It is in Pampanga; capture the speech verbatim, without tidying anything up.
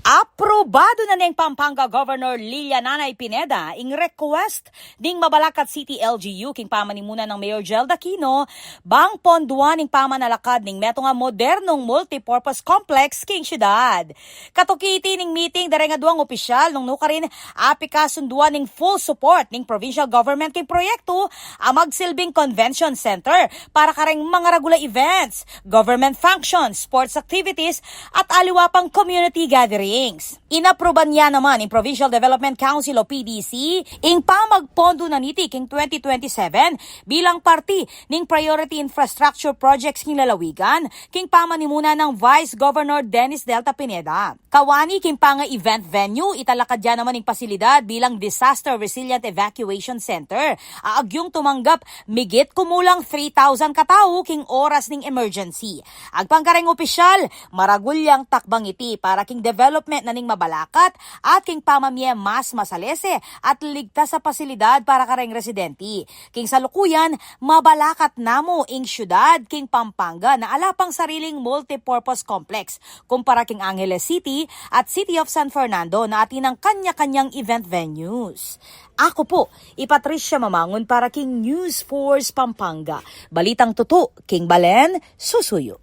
Aprobadu na ning Pampanga Governor Lilia Nanay Pineda ing request ning Mabalacat City L G U king pamanimuna nang Mayor Jel Aquino bang ponduan ing pamanalakad ning metung a modernong multipurpose complex king syudad. Katuki iti ning meeting, dareng aduang opisyal nung nukarin apikasunduan ning full support ning provincial government king proyektu a magsilbing convention center para kareng mangaragul a events, government functions, sports activities, at aliwa pang community gatherings. Inapruban ya naman ning Provincial Development Council o P D C ing pamagpondu na niti king twenty twenty-seven bilang parti ning priority infrastructure projects king lalawigan king pamanimuna nang Vice Governor Dennis Delta Pineda. Kawani king panga-event venue, italakad ya naman ing pasilidad bilang Disaster Resilient Evacuation Center a agyung tumanggap migit kumulang three thousand katau king oras ning emergency. Agpang kareng opisyal, maragul yang takbang iti para king development na ning Mabalacat at king pamamie mas masalese at ligtas a pasilidad para kareng residente. King salukuyan, Mabalacat na mu ing syudad king Pampanga na ala pang sariling multipurpose complex kumpara king Angeles City at City of San Fernando na atin nang kanya-kanyang event venues. Aku pu, i Patricia Mamangun para king News Force Pampanga. Balitang tutu, king balen, susuyu.